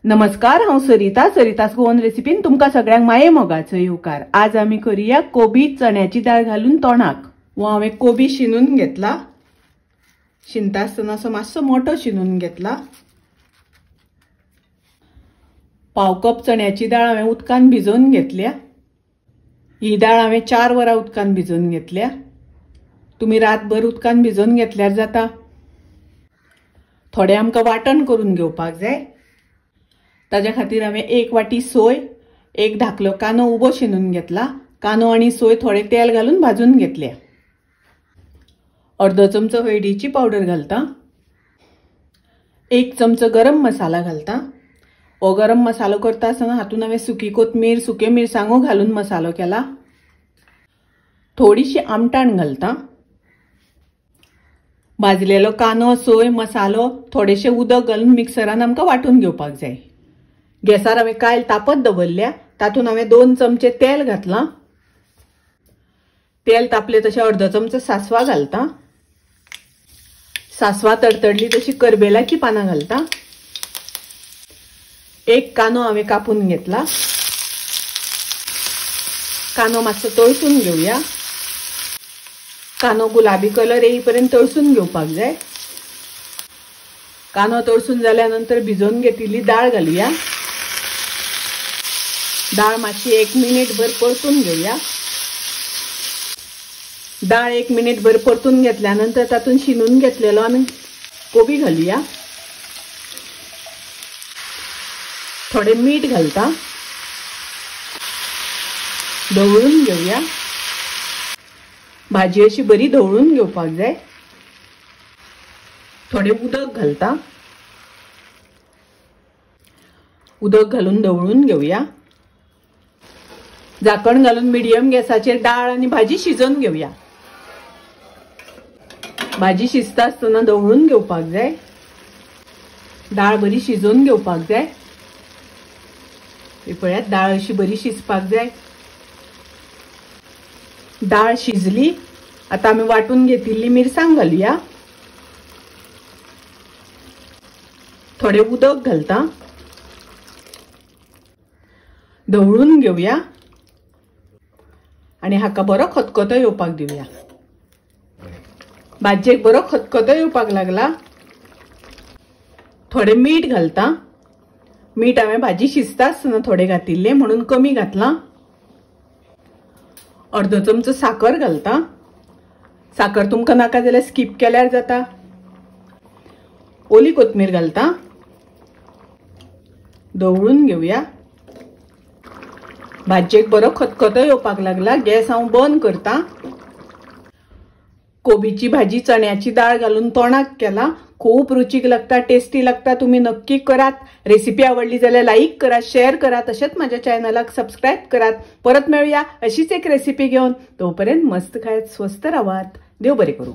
नमस्कार, हांव सरिता। सरितास गोवन रेसिपीन तुमकां सगळ्यांक माये मोगाचो येवकार। आज आमी करूया कोबी चण्याची दाळ घालून तोणाक। वो हांवें कोबी शिनून घेतला। शिनता आसतना असो मातसो मोठो शिनून घेतला। पाव कप चण्याची दाळ हांवें उदकान भिजोवन घेतल्या। ही दाळ हांवें 4 वरां उदकान भिजोवन घेतल्या। तुमी रातभर उदकान भिजोवन घेतल्यार जाता। थोडे आमकां वांटण करून घेवपाक जाय। ताज्या खातीर हांवें 1 वाटी सोय, 1 धाकलो कांदो उबो शिनून घेतला। कांदो आनी सोय थोडे तेल घालून भाजून घेतल्या। अर्दो चमचो हळदीची पावडर घालता। 1 चमचो गरम मसाला घालता। हो गरम मसालो करता आसतना हातून हांवें सुकी कोथमीर, सुक्यो मिरसांगो घालून मसालो केला। थोडीशी आमटाण घालता। भाजलेलो कांदो, सोय, मसालो थोडेशे उदक घालून मिक्सरान आमकां वांटून घेवपाक जाय। गॅसार हांवें कायल तापत दवरल्या। तातूंत हांवें 2 चमचे तेल घातलां। तेल तापले तशें अर्दो चमचो सासवां घालता। सासवां तडतडली तशी करबेलाची पानां घालता। 1 कांदो हांवें कापून घेतला। कांदो मातसो तळसून घेवया। कांदो गुलाबी कलर येईपर्यंत तळसून घेवपाक जाय। कांदो तळसून जाल्या नंतर भिजोवन घेतिल्ली दाळ घालुया। दाळ मातशी 1 मिनिटभर परतून घेवया। दाळ 1 मिनिटभर परतून घेतल्यानंतर तातूंत शिनून घेतलेलो आमी कोबी घालुया। थोडे मीठ घालता। धवळून घेवया। भाजी अशी बरी धवळून घेवपाक जाय। थोडे उदक घालता। उदक घालून धवळून घेवया। झाकण घालून मिडियम गॅसाचेर डाळ आनी भाजी शिजोवन घेवया। भाजी शिजता आसतना धवळून घेवपाक जाय। डाळ बरी शिजोवन घेवपाक जाय। पळयात, डाळ अशी बरी शिजपाक जाय। डाळ शिजली। आता आमी वांटून घेतिल्ली मिरसांग घालुया। थोडे उदक घालता। धवळून घेवया आनी हाका बरो खतखतो येवपाक दिवया। भाजयेक बरो खतखतो येवपाक लागला। थोडे मीठ घालता। मीठ हांवें भाजी शिजता आसतना थोडे घातिल्ले म्हणून कमी घातलां। अर्दो चमचो साकर घालता। साकर तुमकां नाका जाल्यार स्कीप केल्यार जाता। ओली कोथमीर घालता। धवळून घेवया। भाजयेक बरो खतखतो येवपाक लागला। गॅस हांव बंद करता। कोबीची भाजी चण्याची दाळ घालून तोणाक केला। खूप रुचीक लागता, टेस्टी लागता। तुम्ही नक्की करात। रेसिपी आवडली जाल्यार लाईक करा, शेअर करा, तशेंच माझ्या चॅनलाक सबस्क्राईब करात। परत मेळुया अशीच एक रेसिपी घेवन। तोपर्यंत मस्त खायत स्वस्थ रावात। देव बरें करूं।